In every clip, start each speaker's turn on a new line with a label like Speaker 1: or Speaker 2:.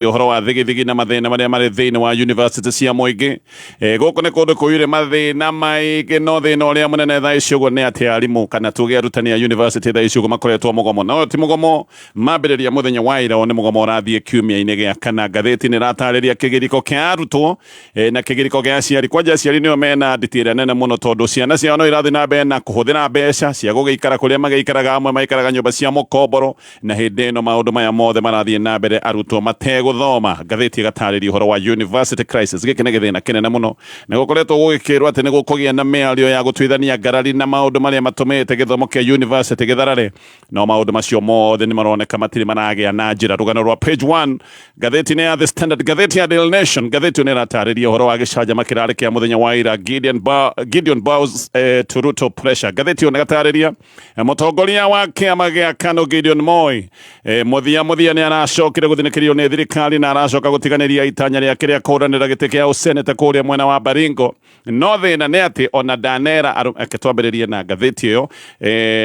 Speaker 1: Ũhoro wa thigithigi na mathĩna marĩa marĩ thĩinĩ wa university cia mũingĩ. Gũkũ nĩ kũndũ kũiyũire mathĩna maingĩ, no thĩna ũrĩa mũnene thaa ici ũguo nĩ atĩ arimũ kana tuge arutani a university thaa ici ũguo makoretwo mũgomo, no ti mũgomo mambĩrĩria mũthenya wa ira, nĩ mũgomo ũrathiĩ kiumia-inĩ gĩa kana. Ngathĩti nĩ ĩratarĩria kĩgirĩko kĩa arutwo na kĩgirĩko kĩa aciari. Kwanja aciari nĩo mena nditi ĩrĩa nene mũno, tondũ ciana ciao no irathiĩ na mbere na kũhũthĩra mbeca cia gũgĩikara kũrĩa magĩikaraga. Amwe maikaraga nyũmba cia mũkomboro, na hĩndĩ ĩno maũndũ maya mothe marathiĩ na mbere arutwo mategũthoma. Ngathĩti ĩgatarĩria ũhoro wa university crisis. Gĩkĩ nĩ gĩthĩna kĩnene mũno, na gũkoretwo gũgĩkĩrwo atĩ nĩ gũkũgĩa na mĩario ya gũtuithania ngarari na maũndũ marĩa matũmĩte gĩthomo kĩa university gĩtharare, no maũndũ macio mothe nĩ maroneka matirĩ maragĩa na njĩra. Rũgano rwa page 1 ngathĩti-inĩ ya The Standard. Ngathĩti ya Daily Nation, ngathĩti ĩyo nĩ ĩratarĩria ũhoro wa gĩcanjama kĩrarĩ kĩa mũthenya wa ira, Gideon bows to Ruto pressure. Ngathĩti ĩyo nĩ ĩgatarĩria mũtongoria wa kĩama gĩa KANU Gideon Moi mũthia mũthia nĩ aracokire gũthinĩkĩrio nĩ thirikari na aracoka gũtiganĩria itanya rĩake rĩa kũhũranĩra gĩtĩ kĩa ũseneta kũrĩa mwena wa Baringo. No thĩna nĩ atĩ ona ndanera reke twambĩrĩrie na ngathĩti ĩyo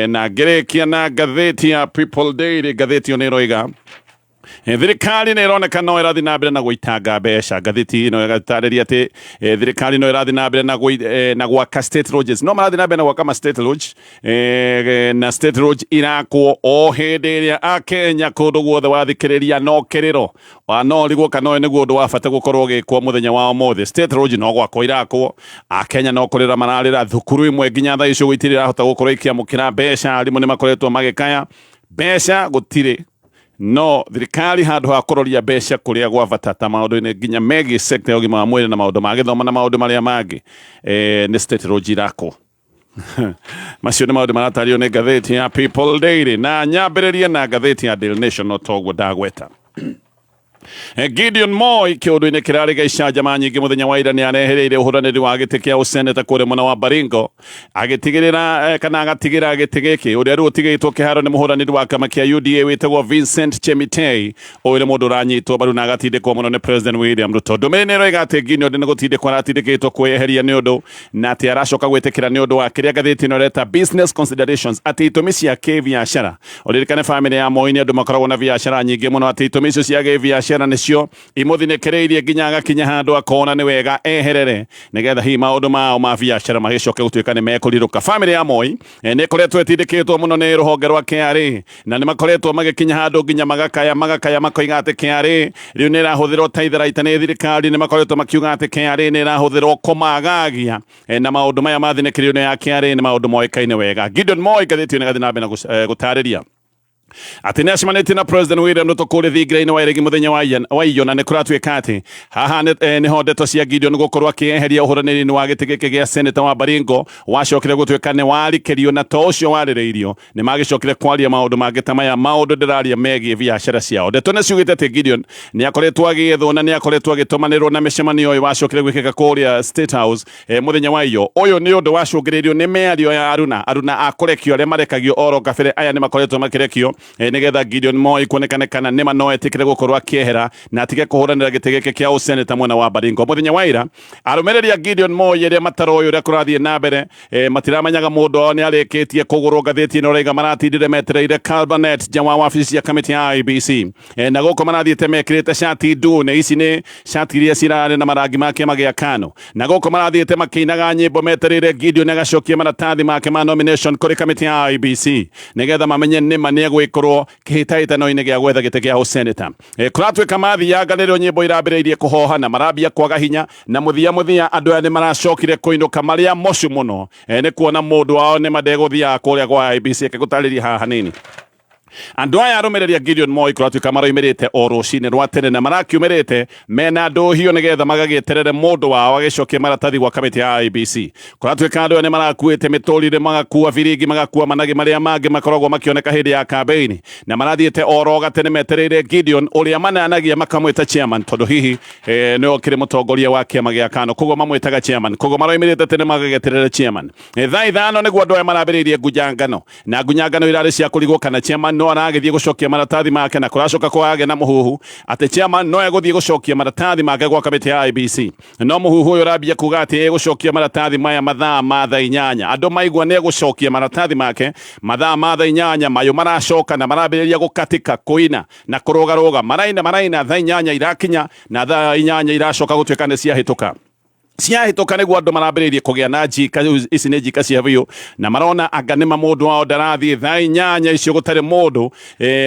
Speaker 1: na ngĩrĩkia na ngathĩti ya People Daily. Ngathĩti ĩyo nĩ ĩroiga thirikari nĩ ĩroneka no ĩrathiĩ na mbere na gũitanga mbeca. Ngathĩti ĩno ĩgatarĩria atĩ thirikari no ĩrathiĩ na mbere na gwaka state lodges, no marathiĩ na mbere na gwaka ma state lodge, na state lodge irakwo o hĩndĩ ĩrĩa Akenya kũndũ guothe wathikĩrĩria no kĩrĩro wa no riguo kana ũyũ nĩguo ũndũ wa bata gũkorwo ũgĩkwo mũthenya wa ũmũthĩ. State lodge no gwakwo irakwo, Akenya no kũrĩra mararĩra. Thukuru imwe nginya thaa ici ũguo itirĩ irahota gũkorwo ikĩamũkĩra mbeca. Arimũ nĩ makoretwo magĩkaya mbeca gũtirĩ, no thirikari handũ ha kũroria mbeca kũrĩa gwa bata ta maũndũ-inĩ nginya megiĩ sector ya ũgima wa mwĩrĩ na maũndũ ma gĩthomo na maũndũ marĩa mangĩ, nĩ state lodge irakwo. Macio nĩ maũndũ maratarĩrio nĩ ngathĩti ya People Daily, na nyambĩrĩrie na ngathĩti ya Daily Nation. No toguo ndagweta, Gideon Moi kĩũndũ-inĩ kĩrarĩ gĩa icanjama nyingĩ mũthenya wa ira nĩ arehereire ũhũranĩri wa gĩtĩ kĩa ũseneta kũrĩa mwena wa Baringo, agĩtigĩrĩra kana agatigĩra gĩtĩ gĩkĩ ũrĩa rĩu ũtigĩtwo kĩharo nĩ mũhũranĩri wa kĩama kĩa UDA wĩtagwo Vincent Chemitei. Ũyũ nĩ mũndũ ũranyitwo mbaru na agatindĩkwo mũno nĩ President William Ruto. Ndũmĩrĩri nĩ ĩroiga atĩ Gideon nĩ gũtindĩkwo aratindĩkĩtwo kwĩyeheria nĩ ũndũ na atĩ aracoka gwĩtĩkĩra nĩ ũndũ wa kĩrĩa ngathĩti ĩno ĩreta business considerations, atĩ itũmi cia kĩbiacara. Ũririkane famĩlĩ ya Moi nĩ andũ makoragwo na biacara nyingĩ mũno, atĩ itũmi icio cia gĩbiacara nĩcio imũthinĩkĩrĩirie nginya agakinya handũ akona nĩ wega eherere, nĩgetha hihi maũndũ mao ma biacara magĩcoke gũtuĩka nĩ mekũrirũka. Famĩlĩ ya Moi nĩ ĩkoretwo ĩtindĩkĩtwo mũno nĩ rũhonge rwa KRA, na nĩ makoretwo magĩkinya handũ nginya magakaya magakaya makoiga atĩ KRA rĩu nĩ ĩrahũthĩrwo ta itharaita nĩ thirikari. Nĩ makoretwo makiuga atĩ KRA nĩ ĩrahũthĩrwo kũmagagia, na maũndũ maya mathinĩkĩrĩrio nĩ ya KRA nĩ maũndũ moĩkaine wega. Gideon Moi, ngathĩti ĩyo nĩ ĩgathiĩ na mbere na gũtarĩria atĩ nĩ acemanĩtie na President William Ruto kũrĩa thingira-inĩ wa Iregi mũthenya wa iyo, na nĩ kũratuĩka atĩ haha nĩho ndeto cia Gideon gũkorwo akĩeheria ũhũranĩri-inĩ wa gĩtĩ gĩkĩ gĩa seneta wa Baringo wacokire gũtuĩka nĩ warikĩrio, na to ũcio warĩrĩirio, nĩ magĩcokire kwaria maũndũ mangĩ ta maya maũndũ ndĩraria megiĩ biacara ciao. Ndeto nĩ ciugĩte atĩ Gideon nĩ akoretwo agĩethwo na nĩ akoretwo agĩtũmanĩrwo, na mĩcemanio ĩyo wacokire gwĩkĩka kũrĩa State House mũthenya wa iyo. Ũyũ nĩ ũndũ wacũngĩrĩirio nĩ mĩario ya aruna a kũrekio arĩa marekagio oro kabere. Aya nĩ makoretwo makĩrekio nĩgetha Gideon Moi kuonekane kana nĩma no etĩkĩre gũkorwo akĩehera na atige kũhũranĩra gĩtĩ gĩkĩ kĩa ũseneta mwena wa Baringo. Mũthenya wa ira, arũmĩrĩri a Gideon Moi arĩa mataroĩ ũrĩa kũrathiĩ na mbere, matiramenyaga mũndũ wao nĩ arĩkĩtie kũgũrwo. Ngathĩti ĩno ĩraiga maratindire metereire Kabarnet nja wa wabici cia kamĩtĩ ya IEBC, na gũkũ marathiĩte mekĩrĩte cati ndune. Ici nĩ cati iria cirarĩ na marangi ma kĩama gĩa KANU, na gũkũ marathiĩte makĩinaga nyĩmbo metereire Gideon agacokia maratathi make ma nomination kũrĩ kamĩtĩ ya IEBC, nĩgetha mamenye nĩma nĩ egwĩkorwo kĩhĩtahĩtano-inĩ gĩa gwetha gĩtĩ kĩa ũseneta. Kũratuĩka mathianga nĩrĩo nyĩmbo irambĩrĩirie kũhoha na marambia kwaga hinya, na mũthia mũthia andũ aya nĩ maracokire kũinũka marĩa mocu mũno, nĩ kuona mũndũ wao nĩ mandegũthiaga kũrĩa gwa IEBC. Reke gũtarĩria haha hanini. Andũ aya arũmĩrĩri a Gideon Moi kũratuĩka maroimĩrĩte o rũcinĩ rwa tene, na marakiumĩrĩte mena ndũhio nĩgetha magagĩeterere mũndũ wao agĩcokie maratathi gwa kamĩtĩ ya IEBC. Kũratuĩka andũ aya nĩ marakuĩte mĩtũrire, magakua biringi, magakua managĩ marĩa mangĩ makoragwo makĩoneka hĩndĩ ya kambeini, na marathiĩte oro gatene metereire Gideon ũrĩa mananagia makamwĩta chairman, tondũ hihi nĩwe ũkĩrĩ mũtongoria wa kĩama gĩa KANU, koguo mamwĩtaga chairman. Koguo maroimĩrĩte tene magagĩeterere chairman. 5:00 nĩguo andũ aya marambĩrĩirie ngunjangano, na ngunyangano irarĩ cia kũrigwo kana chairman no no aragĩthiĩ gũcokia maratathi make, na kũracoka kũragĩa na mũhuhu atĩ chairman no egũthiĩ gũcokia maratathi make gwa kamĩtĩ ya IEBC. No mũhuhu ũyũ ũrambia kuga atĩ egũcokia maratathi maya mathaa ma thaa 8. Andũ maigua nĩ egũcokia maratathi make mathaa ma thaa 8, mayũ maracoka na marambĩrĩria gũkatika, kũina na kũrũgarũga. Maraina maraina, thaa 8 irakinya, na thaa 8 iracoka gũtuĩka nĩ ciahĩtũka. Ciahĩtũka nĩguo andũ marambĩrĩirie kũgĩa na njika. Ici nĩ njika cia biũ, na marona anga nĩma mũndũ wao ndarathiĩ. Thaa 8 icio gũtarĩ mũndũ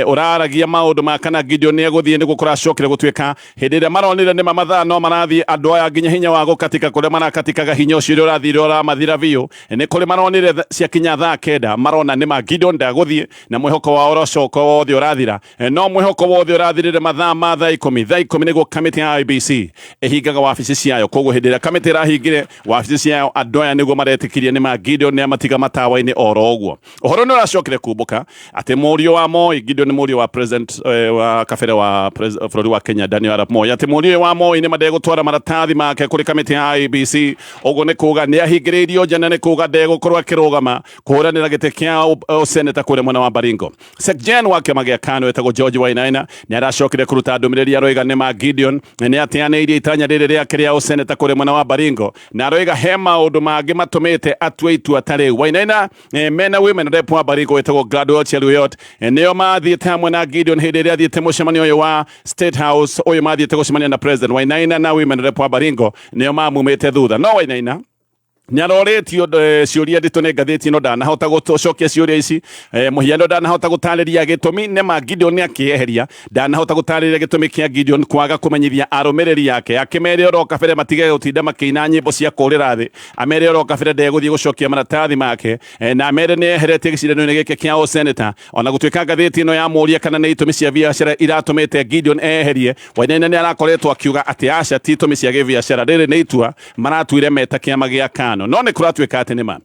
Speaker 1: ũraragia maũndũ ma kana Gideon nĩ egũthiĩ. Nĩguo kũracokire gũtuĩka hĩndĩ ĩrĩa maronire nĩma mathaa no marathiĩ, andũ aya nginya hinya wa gũkatika kũrĩa marakatikaga, hinya ũcio ũrĩa ũrathire ũramathira biũ. Nĩ kũrĩ maronire ciakinya thaa 9, marona nĩma Gideon ndagũthiĩ, na mwĩhoko wao ũracoka wothe ũrathira. No mwĩhoko wothe ũrathirire mathaa ma thaa 10. Thaa 10 nĩguo kamĩtĩ ya IEBC ĩhingaga wabici ciayo. Koguo hĩndĩ ĩrĩa kamĩtĩ ĩrahingire wabici ciayo, andũ aya nĩguo maretĩkirie nĩ ma Gideon nĩ amatiga matawa-inĩ. Oro ũguo ũhoro nĩ ũracokire kumbũka atĩ mũriũ wa Moi, Gideon nĩ mũriũ wa president wa kabere wa bũrũri wa Kenya, Daniel Arap Moi, atĩ mũriũ wa Moi nĩ mandegũtwara maratathi make kũrĩ kamĩtĩ ya IEBC. Ũguo nĩ kuga nĩ ahingĩrĩirio nja, na nĩ kuga ndegũkorwo akĩrũgama kũhũranĩra gĩtĩ kĩa ũseneta kũrĩa mwena wa Baringo. Secgen wa kĩama gĩa KANU etagwo George Wainaina nĩ aracokire kũruta ndũmĩrĩri. Aroiga nĩ ma Gideon nĩ ateanĩirie itanya rĩrĩ rĩake rĩa ũseneta kũrĩa mwena wa Baringo, na aroiga he maũndũ mangĩ matũmĩte atue itua ta rĩu. Wainaina mena women rep wa Baringo wĩtagwo Gladwell Cheruiyot nĩo mathiĩte hamwe na Gideon hĩndĩ ĩrĩa athiĩte mũcemanio ũyũ wa State House, ũyũ mathiĩte gũcemania na president. Wainaina na women rep wa Baringo nĩo mamumĩte thutha, no Wainaina nĩ arorĩtio ciũria nditũ nĩ ngathĩti ĩno, ndanahota gũcokia ciũria ici. Mũhiano, ndanahota gũtarĩria gĩtũmi nĩ ma Gideon nĩ akĩeheria, ndanahota gũtarĩria gĩtũmi kĩa Gideon kwaga kũmenyithia arũmĩrĩri ake, akĩmere oro kabere matige gũtinda makĩina nyĩmbo cia kũrĩra thĩ, amere oro kabere ndegũthiĩ gũcokia maratathi make, na amere nĩ eheretie gĩcindano-inĩ gĩkĩ kĩa ũseneta. Ona gũtuĩka ngathĩti ĩno yamũria kana nĩ itũmi cia biacara iratũmĩte Gideon eherie, Wainaina nĩ arakoretwo akiuga atĩ aca, ti itũmi cia gĩbiacara, rĩrĩ nĩ itua maratuire meta kĩama gĩa KANU. No nĩ kũratuĩka atĩ nĩma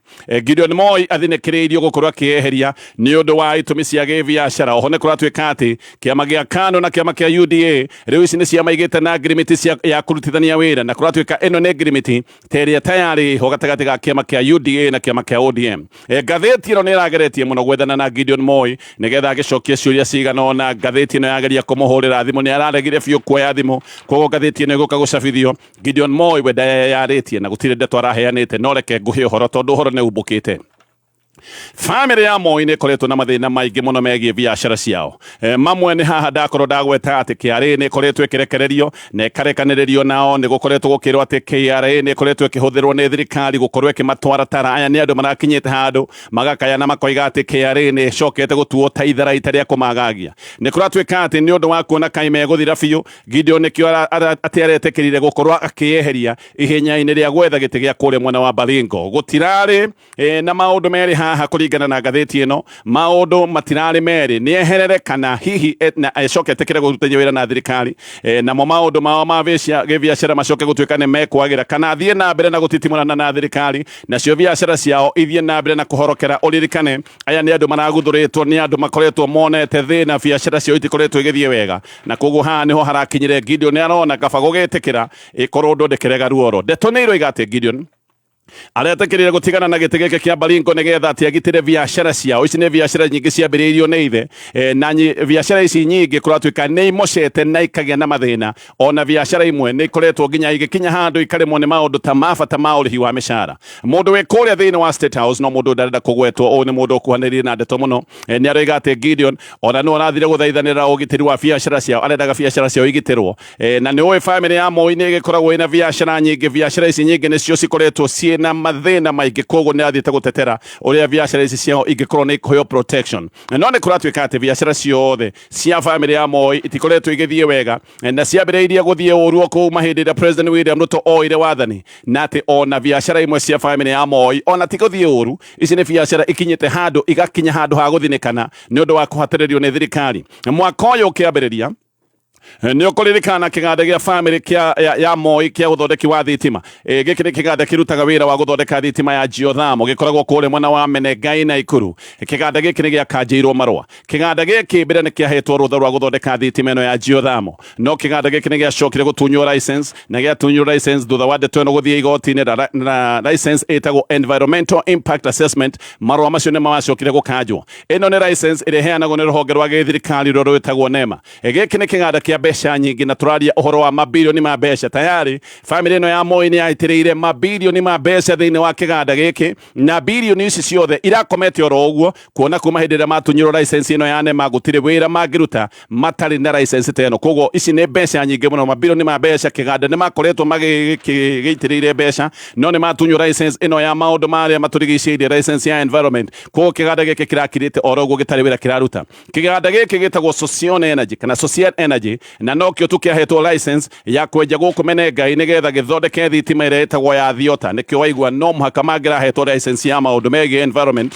Speaker 1: Gideon Moi athinĩkĩrĩirio gũkorwo akĩeheria nĩ ũndũ wa itũmi cia gĩbiacara. Oho nĩ kũratuĩka atĩ kĩama gĩa KANU na kĩama kĩa UDA rĩu ici nĩ ciama igĩte na ngirimiti ya kũrutithania wĩra, na kũratuĩka ĩno nĩ ngirimiti ta ĩrĩa tayarĩ ho gatagatĩ ga kĩama kĩa UDA na kĩama kĩa ODM. Ngathĩti ĩno nĩ ĩrageretie mũno gwethana na Gideon Moi nĩgetha agĩcokie ciũria cigana ũna. Ngathĩti ĩno yageria kũmũhũrĩra thimũ, nĩ araregire biũ kuoya thimũ. Koguo ngathĩti ĩno ĩgũka gũcabithio, Gideon Moi we ndeyarĩtie na gũtirĩ ndeto araheanĩte. No reke ngũhe ũhoro tondũ ũhoro nĩ umbũkĩte. Bamĩrĩ ya Moi nĩ ĩkoretwo na mathĩna maingĩ mũno megiĩ biacara ciao. Mamwe nĩ haha ndakorwo ndagweta atĩ KRA nĩ ĩkoretwo ĩkĩrekererio na ĩkarekanĩrĩrio nao. Nĩ gũkoretwo gũkĩrwo atĩ KRA nĩ ĩkoretwo ĩkĩhũthĩrwo nĩ thirikari gũkorwo ĩkĩmatwara tara. Aya nĩ andũ marakinyĩte handũ magakaya na makoiga atĩ KRA nĩ ĩcokete gũtuo ta itharaita rĩa kũmagagia. Nĩ kũratuĩka atĩ nĩ ũndũ wa kuona kaĩ megũthira biũ, Gideon nĩkĩo atĩ aretĩkĩrire gũkorwo akĩyeheria ihenya-inĩ rĩa gwetha gĩtĩ gĩa kũrĩa mwena wa Baringo. Gũtirarĩ na maũndũ merĩ haha kũringana na ngathĩti ĩno, maũndũ matirarĩ merĩ, nĩ eherere kana hihi na acoke etĩkĩre kũrutithania wĩra na thirikari, namo maũndũ mao ma gĩbiacara macoke gũtuĩka nĩ mekwagĩra, kana athiĩ na mbere na gũtitimũrana na thirikari, nacio biacara ciao ithiĩ na mbere na kũhorokera. Ũririkane aya nĩ andũ maraguthũrĩtwo, nĩ andũ makoretwo monete thĩna, biacara ciao itikoretwo igĩthiĩ wega, na koguo haha nĩho harakinyire Gideon nĩ arona kaba gũgĩtĩkĩra ĩkorwo ũndũ ndĩkĩrega ruoro. Ndeto nĩ iroiga atĩ Gideon aretĩkĩrire gũtigana na gĩtĩ gĩkĩ kĩa Baringo nĩgetha atĩ agitĩre biacara ciao. Ici nĩ biacara nyingĩ ciambĩrĩirio nĩ ithe, na biacara ici nyingĩ kũratuĩka nĩ imocete na ikagĩa na mathĩna. Ona biacara imwe nĩ ikoretwo nginya igĩkinya handũ ikaremwo nĩ maũndũ ta ma bata ma ũrĩhi wa mĩcara. Mũndũ wĩ kũrĩa thĩinĩ wa State House, no mũndũ ndarenda kũgwetwo, ũyũ nĩ mũndũ ũkuhanĩrĩirie na ndeto mũno, nĩ aroiga atĩ Gideon ona nĩ arathire gũthaithanĩra ũgitĩri wa biacara ciao, arendaga biacara ciao igitĩrwo. Na nĩ ũĩ bamĩrĩ ya Moi nĩ ĩgĩkoragwo ĩna biacara nyingĩ. Biacara ici nyingĩ nĩcio cikoretwo ciĩna mathĩna maingĩ, koguo nĩ athiĩte gũtetera ũrĩa biacara ici ciao ingĩkorwo nĩ ikũheo protection. No nĩ kũratuĩka atĩ biacara ciothe cia bamĩrĩ ya Moi itikoretwo igĩthiĩ wega, na ciambĩrĩirie gũthiĩ ũru o kuma hĩndĩ ĩrĩa President William Ruto oire wathani, na atĩ ona biacara imwe cia bamĩrĩ ya Moi ona ti gũthiĩ ũru, ici nĩ biacara ikinyĩte handũ igakinya handũ ha gũthinĩkana nĩ ũndũ wa kũhatĩrĩrio nĩ thirikari. Mwaka ũyũ ũkĩambĩrĩria, Nĩ ũkũririkana kĩganda gĩa family kĩa ya Moi kĩa ũthondeki wa thitima. Gĩkĩ nĩ kĩganda kĩrutaga wĩra wa gũthondeka thitima ya geothermal, gĩkoragwo kũrĩa mwena wa Menengai Naikuru. Kĩganda gĩkĩ nĩ gĩakanjĩirwo marũa. Kĩganda gĩkĩ mbere nĩ kĩahetwo rũtha rwa gũthondeka thitima ĩno ya geothermal, no kĩganda gĩkĩ nĩ gĩacokire gũtunywo license, na gĩatunywo license thutha wa ndeto ĩno gũthiĩ igoti-inĩ, na license ĩtagwo environmental impact assessment. Marũa macio nĩ macokire gũkanjwo. Ĩno nĩ license ĩrĩa ĩheanagwo nĩ rũhonge rwa gĩthirikari rũrĩa rwĩtagwo NEMA. Gĩkĩ nĩ kĩganda kĩa mbeca nyingĩ, na tũraria ũhoro wa mabilioni ma mbeca. Tayari family ĩno ya Moi nĩ yaitĩrĩire mabilioni ma mbeca thĩinĩ wa kĩganda gĩkĩ, na bilioni ici ciothe irakomete oro ũguo, kuona kuma hĩndĩ ĩrĩa matunyirwo license ĩno ya NEMA gũtirĩ wĩra mangĩruta matarĩ na license ta ĩno. Koguo ici nĩ mbeca nyingĩ mũno, mabilioni ma mbeca. Kĩganda nĩ makoretwo magĩitĩrĩire mbeca, no nĩ matunywo license ĩno ya maũndũ marĩa matũrigicĩirie, license ya environment. Koguo kĩganda gĩkĩ kĩrakirĩte oro ũguo gĩtarĩ wĩra kĩraruta. Kĩganda gĩkĩ gĩtagwo Sossion Energy kana Social Energy, na nokĩo tu kĩahetwo license ya kwenja gũkũ Menengai nĩgetha gĩthondeke thitima ĩrĩa ĩtagwo ya thiota. Nĩkĩo waigua no mũhaka mangĩrahetwo license ya maũndũ megiĩ environment,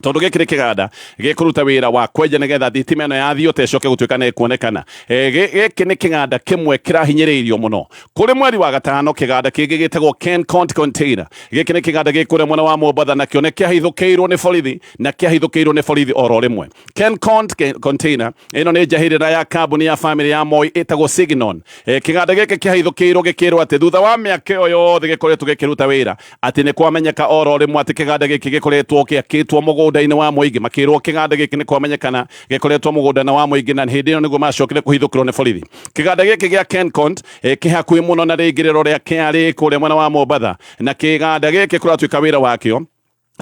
Speaker 1: tondũ gĩkĩ nĩ kĩganda gĩkũruta wĩra wa kwenja nĩgetha thitima ĩno ya thiota ĩcoke gũtuĩka nĩ ĩkuonekana. Gĩkĩ nĩ kĩganda kĩmwe kĩrahinyĩrĩirio mũno. Kũrĩ mweri wa gatano, kĩganda kĩngĩ gĩtagwo Kencont Container, gĩkĩ nĩ kĩganda gĩ kũrĩa mwena wa Mombatha, nakĩo nĩ kĩahithũkĩirwo nĩ borithi, na kĩahithũkĩirwo nĩ borithi oro rĩmwe. Kencont Container ĩno nĩ njahĩrĩra ya kambuni ya family ya Moi ĩtagwo Signon. Kĩganda gĩkĩ kĩahithũkĩirwo gĩkĩrwo atĩ thutha wa mĩaka ĩyo yothe gĩkoretwo gĩkĩruta wĩra, atĩ nĩ kwamenyeka oro rĩmwe atĩ kĩganda gĩkĩ gĩkoretwo gĩakĩtwo mũgũnda-inĩ wa mũingĩ. Makĩrwo kĩganda gĩkĩ nĩ kwamenyekana gĩkoretwo mũgũnda-inĩ wa mũingĩ, na hĩndĩ ĩyo nĩguo macokire kũhithũkĩrwo nĩ borithi. Kĩganda gĩkĩ gĩa Kencont kĩ hakuhĩ mũno na rĩingĩrĩro rĩa KRA kũrĩa mwena wa Mombatha, na kĩganda gĩkĩ kũratuĩka wĩra wakĩo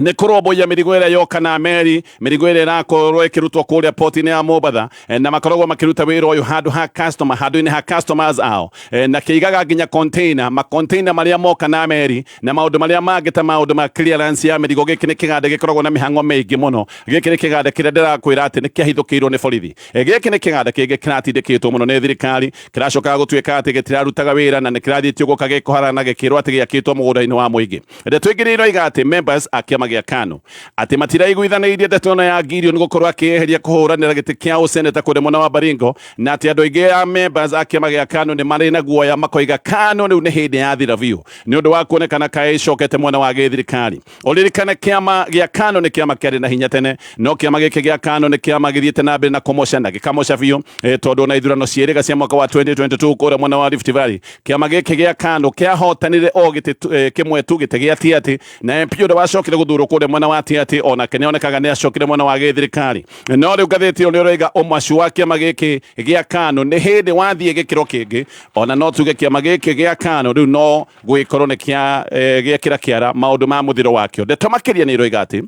Speaker 1: nĩ kũrũmbũiya mĩrigo ĩrĩa yoka na meri, mĩrigo ĩrĩa ĩrakorwo ĩkĩrutwo kũrĩa port-inĩ ya Mombatha, na makoragwo makĩruta wĩra ũyũ handũ ha customer, handũ-inĩ ha customers ao, na kĩigaga nginya container, ma container marĩa moka na meri na maũndũ marĩa mangĩ ta maũndũ ma clearance ya mĩrigo. Gĩkĩ nĩ kĩganda gĩkoragwo na mĩhang'o mĩingĩ mũno. Gĩkĩ nĩ kĩganda kĩrĩa ndĩrakwĩra atĩ nĩ kĩahithũkĩirwo nĩ borithi. Gĩkĩ nĩ kĩganda kĩngĩ kĩratindĩkĩtwo mũno nĩ thirikari, kĩracokaga gũtuĩka atĩ gĩtirarutaga wĩra, na nĩ kĩrathiĩtio gũka gĩkũharana gĩkĩrwo atĩ gĩakĩtwo mũgũnda-inĩ wa mũingĩ. Ndeto ĩngĩ nĩ iroiga atĩ members a kĩama gĩa KANU atĩ matiraiguithanĩirie ndeto ĩno ya Gideon gũkorwo akĩeheria kũhũranĩra gĩtĩ kĩa ũseneta kũrĩa mwena wa Baringo, na atĩ andũ aingĩ a members a kĩama gĩa KANU nĩ marĩ na guoya, makoiga KANU rĩu nĩ hĩndĩ yathira biũ nĩ ũndũ wa kuonekana kaĩ ĩcokete mwena wa gĩthirikari. Ũririkane kĩama gĩa KANU nĩ kĩama kĩarĩ na hinya tene, no kĩama gĩkĩ gĩa KANU nĩ kĩama gĩthiĩte na mbere na kũmoca na gĩkamoca biũ, tondũ ona ithurano ciĩrĩga cia mwaka wa 2022 kũrĩa mwena wa Rift Valley, kĩama gĩkĩ gĩa KANU kĩahotanire o gĩtĩ kĩmwe tu, gĩtĩ gĩa Tiaty, na MP ũrĩa wacokire gũthurwo kũrĩa mwena wa Tiaty onake nĩonekaga nĩ acokire mwena wa gĩthirikari. No rĩu ngathĩti ĩyo nĩ ĩroiga ũmacu wa kĩama gĩkĩ gĩa KANU nĩ hĩndĩ wathiĩ gĩkĩro kĩngĩ, ona no tuge kĩama gĩkĩ gĩa KANU rĩu no gũgĩkorwo nĩ kĩa gĩekĩra kĩara maũndũ ma mũthiro wakĩo. Ndeto makĩria nĩ ĩroiga atĩ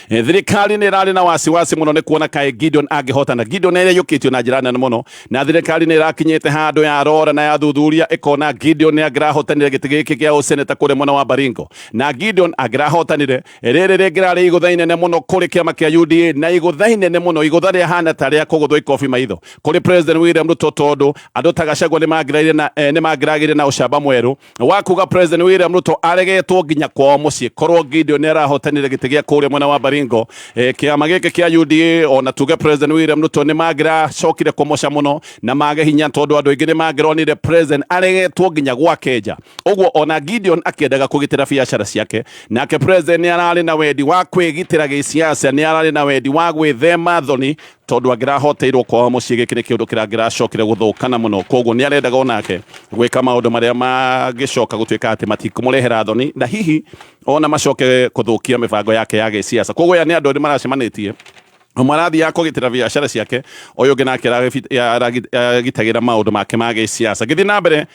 Speaker 1: thirikari nĩ ĩrarĩ na wasiwasi mũno nĩ kuona kaĩ Gideon angĩhotana. Gideon nĩ ĩraiyũkĩtio na njĩra nene mũno, na thirikari nĩ ĩrakinyĩte handũ ya rora na yathuthuria ĩkona Gideon nĩ angĩrahotanire gĩtĩ gĩkĩ gĩa ũseneta kũrĩa mwena wa Baringo, na Gideon angĩrahotanire, rĩrĩ rĩngĩrarĩ igũtha inene mũno kũrĩ kĩama kĩa UDA, na igũtha inene mũno, igũtha rĩahana ta rĩa kũgũthwo ikobi maitho kũrĩ President William Ruto, tondũ andũ ta Gachagua nĩ mangĩragĩire na ũcamba mwerũ wa kuga President William Ruto aregetwo nginya kwao mũciĩ korwo Gideon nĩ arahotanire gĩtĩ gĩa kũrĩa mwena wa Baringo. Kĩama gĩkĩ kĩa UDA ona tuge President William Ruto nĩ mangĩracokire kũmoca mũno na mage hinya, tondũ andũ aingĩ nĩ mangĩronire President aregetwo nginya gwake nja. Ũguo ona Gideon akĩendaga kũgitĩra biacara ciake, nake President nĩ ararĩ na wendi wa kwĩgitĩra gĩsiasa, nĩ ararĩ na wendi wa gwĩthema thoni, tondũ angĩrahoteirwo kwao mũciĩ, gĩkĩ nĩ kĩũndũ kĩrangĩracokire gũthũkana mũno. Koguo nĩ arendaga onake gwĩka maũndũ marĩa mangĩcoka gũtuĩka atĩ matikũmũrehera thoni na hihi ona macoke kũthũkia mĩbango yake ya gĩsiasa. Koguo aya nĩ andũ erĩ maracemanĩtie, ũmwe arathiaga kũgitĩra biacara ciake, ũyũ ũngĩ nake aragitagĩra maũndũ make ma gĩsiasa. Ngĩthiĩ na mbere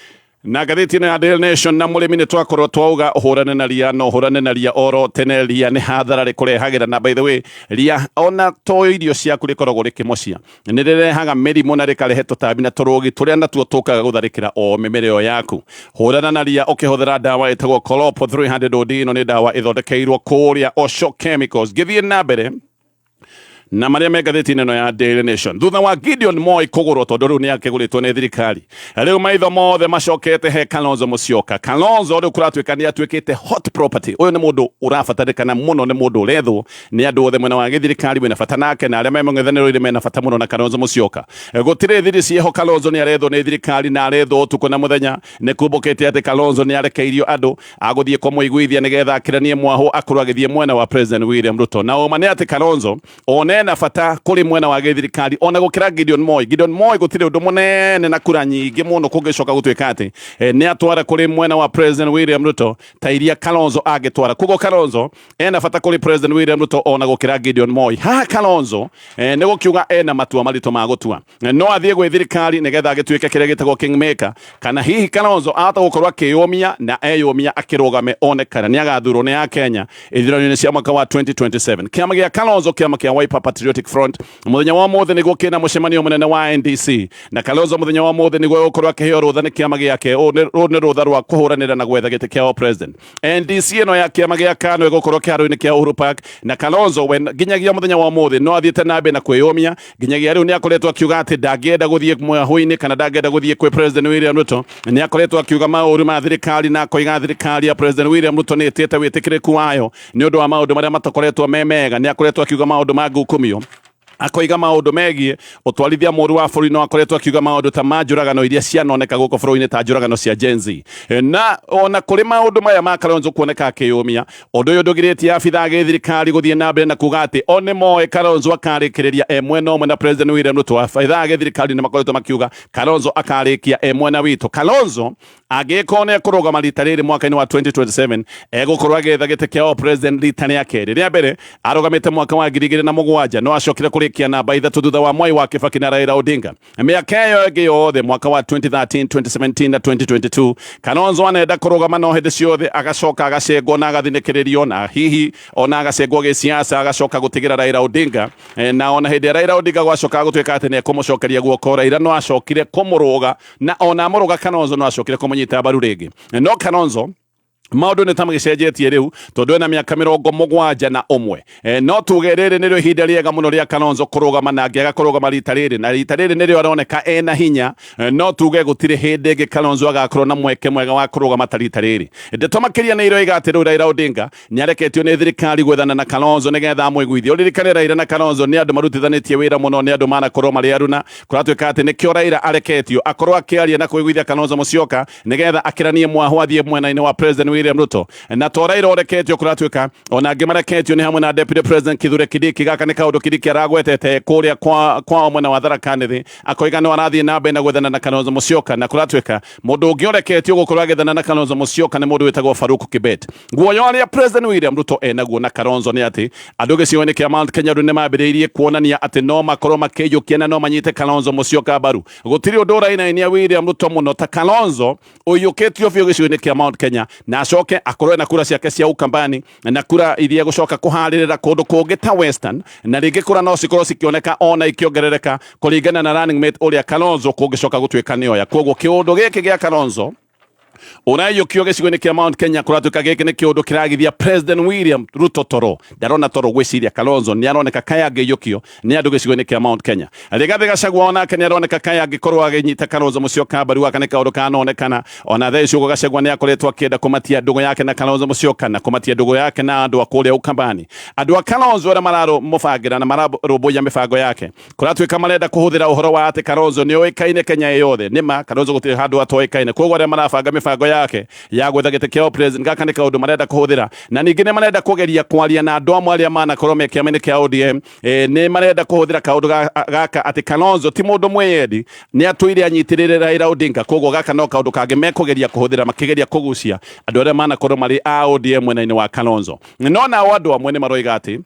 Speaker 1: na ngathĩti ĩno ya Daily Nation na mũrĩmi, nĩ twakorwo twauga ũhũrane na ria, no ũhũrane na ria oro tene. Ria nĩ hathara rĩkũrehagĩra, na by the way, ria ona to irio ciaku rĩkoragwo rĩkĩmocia, nĩ rĩrehaga mĩrimũ na rĩkarehe tũtambi na tũrũgi tũrĩa natuo tũkaga gũtharĩkĩra o mĩmera ĩyo yaku. Hũrana na ria ũkĩhũthĩra ndawa ĩtagwo Colopo 300 OD. Ĩno nĩ ndawa ĩthondekeirwo kũrĩa Osho Chemicals. Ngĩthiĩ na mbere Na marĩa me ngathĩti-inĩ ĩno ya Daily Nation, thutha wa Gideon Moi kũgũrwo, tondũ rĩu nĩ akĩgũrĩtwo nĩ thirikari, rĩu maitho mothe macokete he Kalonzo Musyoka. Kalonzo rĩu kũratuĩka nĩ atuĩkĩte hot property. Ũyũ nĩ mũndũ ũrabatarĩkana mũno, nĩ mũndũ ũrethwo nĩ andũ othe mwena wa gĩthirikari wĩna bata nake, na arĩa me mũng'ethanĩro-inĩ mena bata mũno na Kalonzo Musyoka. Gũtirĩ thiri ciĩho, Kalonzo nĩ arethwo nĩ thirikari na arethwo ũtukũ na mũthenya. Nĩ kumbũkĩte atĩ Kalonzo nĩ arekeirio andũ agũthiĩ kũmũiguithia nĩgetha akĩranie mwahũ akorwo agĩthiĩ mwena wa President William Ruto. Na ũma nĩ atĩ Kalonzo ona ena bata kũrĩ mwena wa gĩthirikari ona gũkĩra Gideon Moi. Gideon Moi gũtirĩ ũndũ mũnene na kura nyingĩ mũno kũngĩcoka gũtuĩka atĩ nĩ atwara kũrĩ mwena wa President William Ruto ta iria Kalonzo angĩtwara. Koguo Kalonzo ena bata kũrĩ President William Ruto ona gũkĩra Gideon Moi. Haha Kalonzo nĩ gũkiuga ena matua maritũ ma gũtua. No athiĩ gwĩ thirikari nĩgetha agĩtuĩke kĩrĩa gĩtagwo kingmaker, kana hihi Kalonzo ahota gũkorwo akĩyũmia na eyũmia akĩrũgame one kana nĩ agathurwo nĩ Akenya ithurano-inĩ cia mwaka wa 2027. Kĩama gĩa Kalonzo, kĩama kĩa Wiper Patriotic Front, mũthenya wa ũmũthĩ nĩguo kĩna mũcemanio mũnene wa NDC, na Kalonzo mũthenya wa ũmũthĩ nĩguo egũkorwo akĩheo rũtha nĩ kĩama gĩake. Rũrũ nĩ rũtha rwa kũhũranĩra na gwetha gĩtĩ kĩa president. NDC ĩno ya kĩama gĩa KANU ĩgũkorwo kĩharo-inĩ kĩa Uhuru Park, na Kalonzo we nginyagia mũthenya wa ũmũthĩ no athiĩte na mbere na kwĩyũmia. Nginyagia rĩu nĩ akoretwo akiuga atĩ ndangĩenda gũthiĩ mwahũ-inĩ kana ndangĩenda gũthiĩ kwĩ President William Ruto. Nĩ akoretwo akiuga maũru ma thirikari na akoiga thirikari ya President William Ruto nĩ ĩtĩte wĩtĩkĩrĩku wayo nĩ ũndũ wa maũndũ marĩa matakoretwo me mega. Nĩ akoretwo akiuga maũndũ ma ngukumio, akoiga maũndũ megiĩ ũtwarithia mũru wa bũrũri, no akoretwo akiuga maũndũ ta ma njũragano iria cianoneka gũkũ bũrũri-inĩ ta njũragano cia Gen Z. Na ona kũrĩ maũndũ maya ma Kalonzo kuoneka akĩyũmia, ũndũ ũyũ ndũgirĩtie abithaa gĩthirikari gũthiĩ na mbere na kuga atĩ o nĩ moĩ Kalonzo akarĩkĩrĩria e mwena ũmwe na President William Ruto. Abithaa gĩthirikari nĩ makoretwo makiuga Kalonzo akarĩkia e mwena witũ. Kalonzo angĩkorwo nĩ ekũrũgama rita rĩrĩ mwaka-inĩ wa 2027, egũkorwo agĩetha gĩtĩ kĩa president rita rĩa kerĩ. Rĩa mbere arũgamĩte mwaka wa 2007, no acokire kũrĩkia namba 3 thutha wa Mwai wa Kibaki na Raila Odinga. Mĩaka ĩyo ĩngĩ yothe, mwaka wa 2013, 2017 na 2022, Kalonzo anenda kũrũgama no hĩndĩ ciothe agacoka agacengwo na agathinĩkĩrĩrio, na hihi ona agacengwo gĩsiasa agacoka gũtigĩra Raila Odinga. Na ona hĩndĩ ya Raila Odinga gwacoka gũtuĩka atĩ nĩ ekũmũcokeria guoko, Raila no acokire kũmũrũga, na ona amũrũga Kalonzo no acokire kũmũnyita mbaru rĩngĩ. No Kalonzo maũndũ nĩ ta magĩcenjetie rĩu tondũ ena mĩaka 71. No tuge rĩrĩ nĩrĩo ihinda rĩega mũno rĩa Kalonzo kũrũgama, na angĩaga kũrũgama rita rĩrĩ, na rita rĩrĩ nĩrĩo aroneka ena hinya, no tuge gũtirĩ hĩndĩ ĩngĩ Kalonzo agakorwo na mweke mwega wa kũrũgama ta rita rĩrĩ. Ndeto makĩria nĩ iroiga atĩ rĩu Raila Odinga nĩ areketio nĩ thirikari gwethana na Kalonzo nĩgetha amũiguithie. Ũririkane Raila na Kalonzo nĩ andũ marutithanĩtie wĩra mũno, nĩ andũ manakorwo marĩ aruna. Kũratuĩka atĩ nĩkĩo Raila areketio akorwo akĩaria na kũiguithia Kalonzo Musyoka nĩgetha akĩranie mwahũ athiĩ mwena-inĩ wa President William Ruto. Na to Raila ũreketio, kũratuĩka ona angĩ mareketio nĩ hamwe na Deputy President Kithure Kindiki. Gaka nĩ kaũndũ Kindiki aragwetete kũrĩa kwao mwena wa Tharaka Nithi, akoiga no arathiĩ na mbere na gwethana na Kalonzo Musyoka. Na kũratuĩka mũndũ ũngĩ ũreketio gũkorwo agĩethana na Kalonzo Musyoka nĩ mũndũ wĩtagwo Farouk Kibet. Guoya ũrĩa President William Ruto enaguo na Kalonzo nĩ atĩ andũ gĩcigo-inĩ kĩa Mount Kenya rĩu nĩ mambĩrĩirie kuonania atĩ no makorwo makĩiyũkia na no manyite Kalonzo Musyoka mbaru. Gũtirĩ ũndũ ũrainainia William Ruto mũno ta Kalonzo ũiyũkĩtio biũ gĩcigo-inĩ kĩa Mount Kenya, na acoke akorwo na kura ciake cia Ukambani na kura iria gũcoka kũharĩrĩra kũndũ kũngĩ ta Western, na rĩngĩ kura no cikorwo cikĩoneka ona ikĩongerereka kũringana na running mate ũrĩa Kalonzo kũngĩcoka gũtuĩka nĩoya. Koguo kĩũndũ gĩkĩ gĩa Kalonzo ũraiyũkio gĩcigo-inĩ kĩa Mount Kenya kũratuĩka gĩkĩ nĩ kĩũndũ kĩragithia President William Ruto toro. Ndarona toro gwĩciria Kalonzo nĩ aroneka kaya angĩiyũkio nĩ andũ gĩcigo-inĩ kĩa Mount Kenya. Rigathĩ Gachagua onake nĩ aroneka kaya angĩkorwo agĩnyita Kalonzo Musyoka mbaru. Gaka nĩ kaũndũ kanonekana ona thaa ici ũguo. Gachagua nĩ akoretwo akĩenda kũmatia ndũgũ yake na Kalonzo Musyoka na kũmatia ndũgũ yake na andũ a kũrĩa Ukambani. Andũ a Kalonzo arĩa mararũmũbangĩra na mararũmbũiya mĩbango yake kũratuĩka marenda kũhũthĩra ũhoro wa atĩ Kalonzo nĩ oĩkaine Kenya yothe. Nĩma Kalonzo gũtirĩ handũ atoĩkaine, koguo arĩa marabanga mĩbango yake ya gwetha gĩtĩ kĩa president, gaka nĩ kaũndũ marenda kũhũthĩra. Na ningĩ nĩ marenda kũgeria kwaria na andũ amwe arĩa manakorwo me kĩama-inĩ kĩa ODM. Nĩ marenda kũhũthĩra kaũndũ gaka atĩ Kalonzo ti mũndũ mwĩyendi, nĩ atũire anyitĩrĩre Raila Odinga. Koguo gaka no kaũndũ kangĩ mekũgeria kũhũthĩra makĩgeria kũgucia andũ arĩa manakorwo marĩ a ODM mwena-inĩ wa Kalonzo. No nao andũ amwe nĩ maroiga atĩ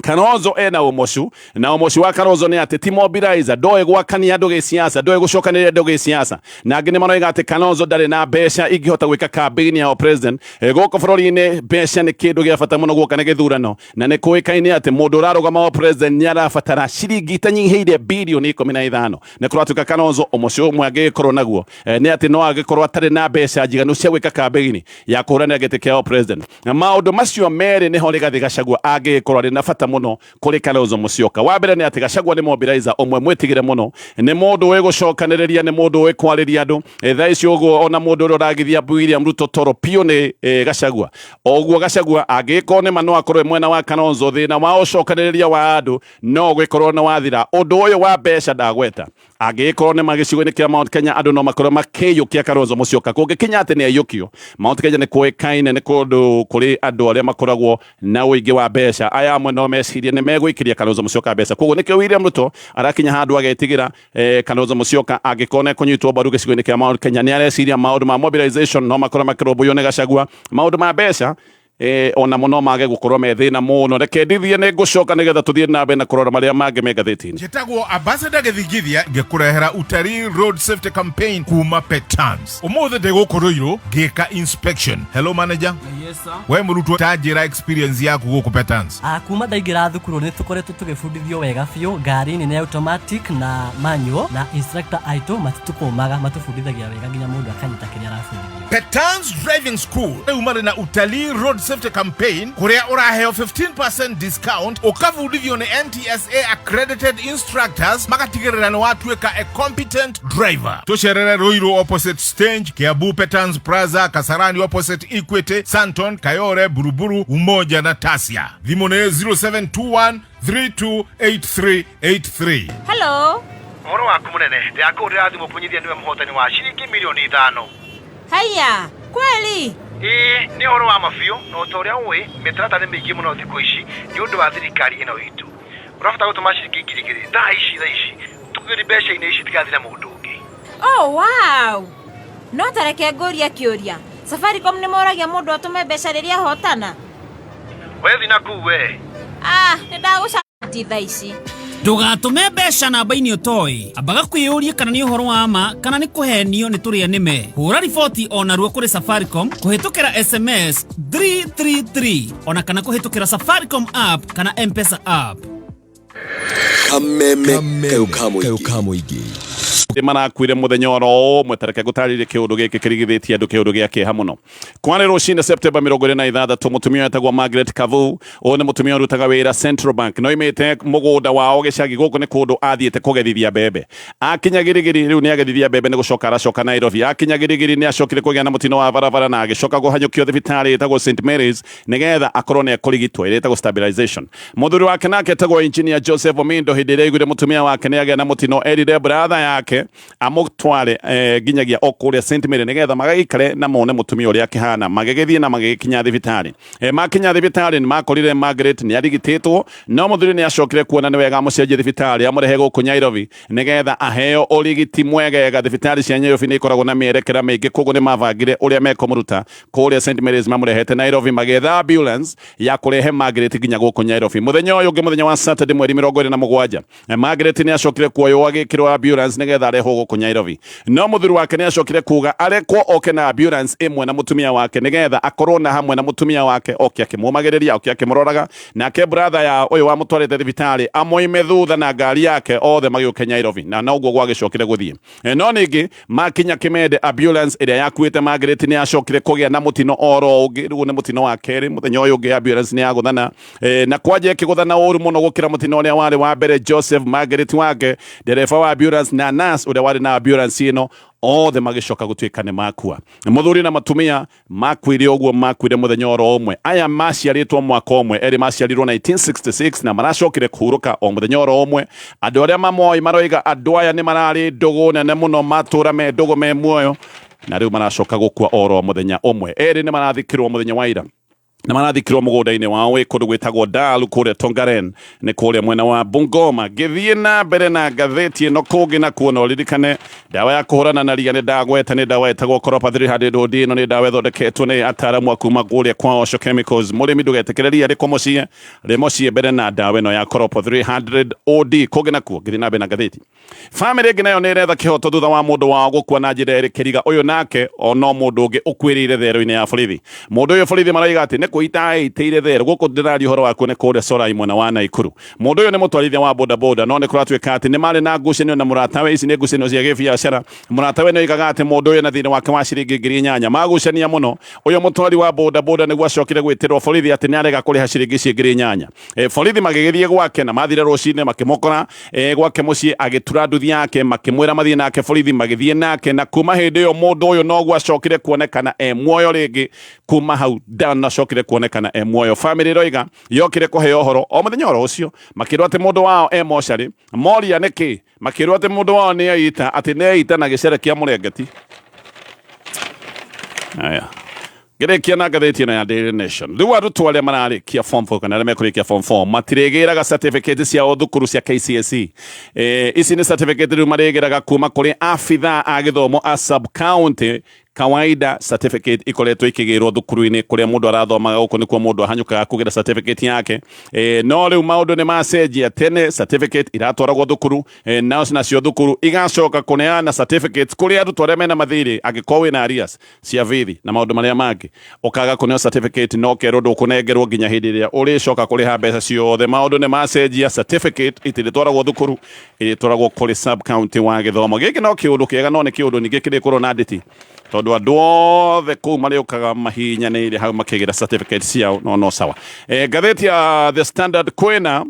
Speaker 1: Kalonzo ena ũmocu, na ũmocu wa Kalonzo nĩ atĩ ti mobilizer, ndoĩ gwakania andũ gĩsiasa, ndoĩ gũcokanĩrĩria andũ gĩsiasa. Na angĩ nĩ maroiga atĩ Kalonzo ndarĩ na mbeca ingĩhota gwĩka campaign ya president. Gũkũ bũrũri-inĩ mbeca nĩ kĩndũ gĩa bata mũno guoka nĩ gĩthurano, na nĩ kũĩkaine atĩ mũndũ ũrarũgama wa president nĩ arabatara ciringi itanyihĩire birioni 15. Nĩ kũratuĩka Kalonzo ũmocu ũmwe angĩgĩkorwo naguo nĩ atĩ no angĩkorwo atarĩ na mbeca njiganu cia gwĩka campaign ya kũhũranĩra gĩtĩ kĩa president. Na maũndũ macio merĩ nĩho Rigathĩ Gachagua angĩgĩkorwo arĩ na bata. bata mũno kũrĩ Kalonzo Musyoka. Wa mbere nĩ atĩ Gachagua nĩ mobilizer ũmwe mwĩtigĩre mũno, nĩ mũndũ ũĩ gũcokanĩrĩria, nĩ mũndũ ũĩ kwarĩria andũ. Thaa ici ũguo ona mũndũ ũrĩa ũragithia William Ruto toro piũ nĩ Gachagua. Oguo Gachagua angĩgĩkorwo nĩ ma no akorwo e mwena wa Kalonzo, thĩna wa ũcokanĩrĩria wa andũ no ũgĩkorwo nĩ wathira. Ũndũ ũyũ wa mbeca ndagweta, angĩgĩkorwo nĩ ma gĩcigo-inĩ kĩa Mount Kenya andũ no makorwo makĩiyũkia Kalonzo Musyoka. Kũngĩkinya atĩ nĩ aiyũkio, Mount Kenya nĩ kũĩkaine nĩ kũndũ kũrĩ andũ arĩa makoragwo na ũingĩ wa mbeca. Aya amwe no mecirie nĩ megũikĩria Kalonzo Musyoka mbeca. Koguo nĩkĩo William Ruto arakinya handũ agetigĩra Kalonzo Musyoka angĩkorwo nĩ ekũnyitwo mbaru gĩcigo-inĩ kĩa Mount Kenya. Nĩ areciria maũndũ ma mobilization no makorwo makĩrũmbũiyo nĩ Gachagua, maũndũ ma mbeca onamo no mage gũkorwo me thĩna mũno. Reke ndithie, nĩ ngũcoka nĩgetha tũthiĩ na mbere na kũrora marĩa mangĩ me ngathĩti-inĩ.
Speaker 2: Njĩtagwo Ambassador Gĩthingithia, ngĩkũrehera Utalii Road Safety Campaign kuma Petans. Ũmũthĩ ndĩ gũkũ Ruiru ngĩka inspection. Hello manager.
Speaker 3: Yes, sir.
Speaker 2: We mũrutwo, ta njĩra experience yaku gũkũ Petans.
Speaker 3: Ah, kuma ndaingĩra thukuru nĩ tũkoretwo tũgĩbundithio wega biũ. Ngari nĩ automatic na manual, na instructor aitũ matitũkũmaga, matũbundithagia wega nginya mũndũ akanyita kĩrĩa arabundithio.
Speaker 2: Petans Driving School rĩu marĩ na Utalii Road Safety Campaign kũrĩa ũraheo 15% discount, ũkabundithio nĩ NTSA accredited instructors, magatigĩrĩra nĩ watuĩka a competent driver. Tũcerere Ruiru opposite stage, Kiambu Petans Plaza, Kasarani opposite Equity, Santon, Kayore, Buruburu, Umoja na Tasia. Thimũ nĩ 0721 328383.
Speaker 4: Hello.
Speaker 5: Ũhoro waku mũnene, ndĩrakũhũrĩra thimũ kũmenyithia nĩwe mũhotani wa ciringi 5,000,000.
Speaker 4: Haiya, kweli?
Speaker 5: Ĩĩ, nĩ ũhoro wa ma biũ, na o ta ũrĩa ũĩ, mĩtaratara nĩ mĩingĩ mũno thikũ ici nĩ ũndũ wa thirikari ĩno itũ. Ũrabatara gũtũma ciringi 2,000 thaa ici thaa ici, tũkũgerie mbeca-inĩ ici itigathira mũndũ ũngĩ.
Speaker 4: Oh, wow! No ta reke ngũrie kĩũria. Safaricom nĩ moragia mũndũ atũme mbeca rĩrĩa ahotana?
Speaker 5: Wethi na kuu we.
Speaker 4: Ah, nĩ ndagũcati thaa ici.
Speaker 6: Ndũgatũme mbeca namba-inĩ ũtoĩ, ambaga kwĩyũria kana nĩ ũhoro wa ma kana nĩ kũhenio nĩ tũrĩa nĩme. Hũra riboti o narua kũrĩ Safaricom kũhĩtũkĩra SMS 333 ona kana kũhĩtũkĩra Safaricom app kana M-Pesa app.
Speaker 7: Kameme kayũ ka mũingĩ.
Speaker 1: Marakuire mũthenya oro ũmwe. Tareke ngũtarĩrie kĩũndũ gĩkĩ kĩrigithĩtie andũ, kĩũndũ gĩa kĩeha mũno. Kwarĩ rũcinĩ Septemba 26, mũtumia wetagwo Margaret Kavu, ũyũ nĩ mũtumia ũrutaga wĩra Central Bank, no imĩte mũgũnda wao gĩcagi. Gũkũ nĩ kũndũ athiĩte kũgethithia mbembe. Akinya Girigiri, rĩu nĩ agethithia mbembe, nĩ gũcoka aracoka Nairobi. Akinya Girigiri nĩ acokire kũgĩa na mũtino wa barabara na agĩcoka kũhanyũkio thibitarĩ ĩtagwo St Mary's nĩgetha akorwo nĩ ekũrigitwo, ĩrĩa ĩtagwo stabilization. Mũthuri wake nake etagwo Engineer Joseph Omindo, hĩndĩ ĩrĩa aiguire mũtumia wake nĩ agĩa na mũtino, erire brother yake amũtware nginyagia o kũrĩa St Mary nĩgetha magagĩikare na mone mũtumia ũrĩa akĩhana. Magĩgĩthiĩ na magĩgĩkinya thibitarĩ. Makinya thibitarĩ nĩ makorire Margaret nĩ arigitĩtwo, no mũthuri nĩ acokire kuona nĩ wega amũcenjie thibitarĩ, amũrehe gũkũ Nairobi nĩgetha aheo ũrigiti mwegega. Thibitarĩ cia Nairobi nĩ ikoragwo na mĩerekera mĩingĩ, koguo nĩ mabangire ũrĩa mekũmũruta kũrĩa St Mary's mamũrehete Nairobi, magĩetha ambulance ya kũrehe Margaret nginya gũkũ Nairobi. Mũthenya ũyũ ũngĩ, mũthenya wa Saturday mweri 27, Margaret nĩ acokire kuoywo agĩkĩrwo ambulance nĩgetha arehwo gũkũ Nairobi, no mũthuri wake nĩ acokire kuga arekwo oke na ambulance ĩmwe na mũtumia wake nĩgetha akorwo na hamwe na mũtumia wake, oke akĩmũmagĩrĩria, oke akĩmũroraga, nake brother ya ũyũ wamũtwarĩte thibitarĩ amoime thutha na ngari yake, othe magĩũke Nairobi, na noguo gwagĩcokire gũthiĩ. No ningĩ makinya Kimende, ambulance ĩrĩa yakuĩte Margaret nĩ yacokire kũgĩa na mũtino oro ũngĩ. Rĩu nĩ mũtino wa kerĩ. Mũthenya ũyũ ũngĩ ambulance nĩ yagũthana, na kwanja ĩkĩgũthana ũru mũno gũkĩra mũtino ũrĩa warĩ wa mbere. Joseph, Margaret wake, ndereba wa ambulance na nurse ũrĩa warĩ na ambulance ĩno, othe magĩcoka gũtuĩka nĩ makua. Mũthuri na matumia makuire ũguo, makuire mũthenya oro ũmwe. Aya maciarĩtwo mwaka ũmwe, erĩ maciarirwo 1966 na maracokire kũhurũka o mũthenya oro ũmwe. Andũ arĩa mamoĩ maroiga andũ aya nĩ mararĩ ndũgũ nene mũno, matũra me ndũgũ me muoyo, na rĩu maracoka gũkua oro mũthenya ũmwe. Erĩ nĩ marathikirwo mũthenya wa ira na marathikirwo mũgũnda-inĩ wao wĩ kũndũ gwĩtagwo Dalu kũrĩa Tongaren, nĩ kũrĩa mwena wa Bungoma. Ngĩthiĩ na mbere na ngathĩti ĩno kũngĩ na kuona, ũririkane ndawa ya kũhũrana na ria nĩ ndagweta, nĩ ndawa ĩtagwo Koropa 300 OD. Ĩno nĩ ndawa ĩthondeketwo nĩ ataaramu a kuma kũrĩa kwa Osho Chemicals. Mũrĩmi, ndũgetĩkĩre ria rĩkũmũciĩ, rĩmũciĩ mbere na ndawa ĩno ya Koropa 300 OD. Kũngĩ nakuo, ngĩthiĩ na mbere na ngathĩti, bamĩrĩ ĩngĩ nayo nĩ ĩretha kĩhoto thutha wa mũndũ wao gũkua na njĩra ĩrĩ kĩriga. Ũyũ nake o no mũndũ ũngĩ ũkuĩrĩire thero-inĩ ya borithi. Mũndũ ũyũ borithi maraiga atĩ nĩ Kwĩita eitĩire therũ gũkũ ndĩraria ũhoro waku nĩ kũrĩa Sorai mwena wa Naikuru. Mũndũ ũyũ nĩ mũtwarithia wa bodaboda, no nĩ kũratuĩka atĩ nĩ marĩ na ngucanio na mũratawe. Ici nĩ ngucanio cia gĩbiacara. Mũratawe nĩ oigaga atĩ mũndũ ũyũ na thirĩ wake wa ciringi 8,000. Magucania mũno ũyũ mũtwari wa bodaboda nĩguo acokire gwĩtĩrwo borithi atĩ nĩ arega kũrĩha ciringi ici 8,000. Borithi magĩgĩthiĩ gwake na mathire rũcinĩ makĩmũkora gwake mũciĩ agĩtura nduthi yake, makĩmwĩra mathiĩ nake. Borithi magĩthiĩ nake, na kuma hĩndĩ ĩyo mũndũ ũyũ noguo acokire kuonekana e muoyo rĩngĩ. Kuma hau ndanacokire kuonekana e muoyo. Famĩlĩ ĩroiga yokire kũheo ũhoro o mũthenya oro ũcio, makĩrwo atĩ mũndũ wao e mocarĩ. Moria nĩkĩ, makĩrwo atĩ mũndũ wao nĩ eita, atĩ nĩ eita na gĩcere kĩa mũrengeti. Aya, ngĩrĩkia na ngathĩti ĩno ya Daily Nation. Rĩu arutwo arĩa mararĩkia form 4 kana arĩa mekũrĩkia form 4 matirĩgĩraga certificate ciao thukuru cia KCSE. Ici nĩ certificate rĩu marĩgĩraga kuma kũrĩ abithaa a gĩthomo a sub county. Kawaida certificate ikoretwo ikĩgĩrwo thukuru-inĩ kũrĩa mũndũ arathomaga. Gũkũ nĩkuo mũndũ ahanyũkaga kũgĩra certificate yake. No rĩu maũndũ nĩ macenjia. Tene certificate iratwaragwo thukuru, nao nacio thukuru igacoka kũneana certificate kũrĩ arutwo arĩa mena mathirĩ. Angĩkorwo wĩna arrears cia bithi na maũndũ marĩa mangĩ, ũkaga kũneo certificate no kerwo ndũkũnengerwo nginya hĩndĩ ĩrĩa ũrĩcoka kũrĩha mbeca ciothe. Maũndũ nĩ macenjia, certificate itirĩtwaragwo thukuru, ĩrĩtwaragwo kũrĩ sub county wa gĩthomo. Gĩkĩ no kĩũndũ kĩega, no nĩ kĩũndũ ningĩ kĩrĩkorwo na ndĩti, tondũ andũ othe kũu marĩũkaga mahinyanĩire hau makĩgĩra certificate ciao. No sawa. Ngathĩti ya The Standard, kwĩna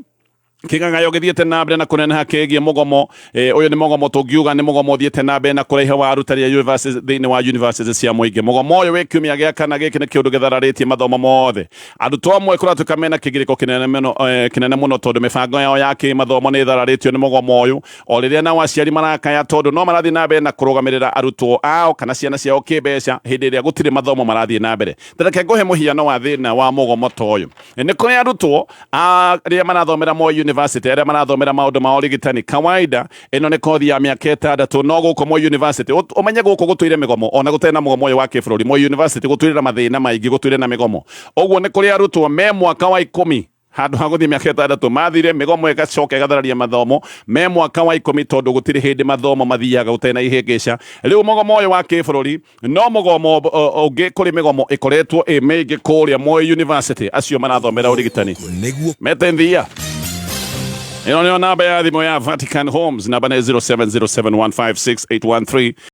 Speaker 1: kĩng'ang'ayo gĩthiĩte na mbere na kũneneha kĩgiĩ mũgomo. Ũyũ nĩ mũgomo tũngiuga nĩ mũgomo ũthiĩte na mbere na kũraiha wa arutani a university thĩinĩ wa university cia mũingĩ. Mũgomo ũyũ wĩ kiumia gĩa kana. Gĩkĩ nĩ kĩũndũ gĩthararĩtie mathomo mothe. Arutwo amwe kũratuĩka mena kĩgirĩko kĩnene mũno tondũ mĩbango yao ya kĩmathomo nĩ ĩthararĩtio nĩ mũgomo ũyũ, o rĩrĩa nao aciari marakaya tondũ no marathiĩ na mbere na kũrũgamĩrĩra arutwo ao kana ciana ciao kĩmbeca hĩndĩ ĩrĩa gũtirĩ mathomo marathiĩ na mbere. Tareke ngũhe mũhiano wa thĩna wa mũgomo ta ũyũ. Nĩ kũrĩ arutwo arĩa marathomera Moi University, arĩa marathomera maũndũ ma ũrigitani. Kawaida ĩno nĩ kothi ya mĩaka 6, no gũkũ Moi University, ũmenye gũkũ gũtũire mĩgomo ona gũtarĩ na mũgomo ũyũ wa kĩbũrũri. Moi University gũtũire na mathĩna maingĩ, gũtũire na mĩgomo. Ũguo nĩ kũrĩ arutwo me mwaka wa 10, handũ ha gũthiĩ mĩaka 6 mathire mĩgomo ĩgacoka ĩgathararia mathomo me mwaka wa 10, tondũ gũtirĩ hĩndĩ mathomo mathiaga gũtarĩ na ihĩngĩca. Rĩu mũgomo ũyũ wa kĩbũrũri no mũgomo ũngĩ kũrĩ mĩgomo ĩkoretwo ĩ mĩingĩ kũrĩa Moi University, acio marathomera ũrigitani.
Speaker 7: Nĩguo.
Speaker 1: Mete nthia. Ĩno nĩyo namba ya thimũ ya Vatican Homes, namba nĩ 0707156813.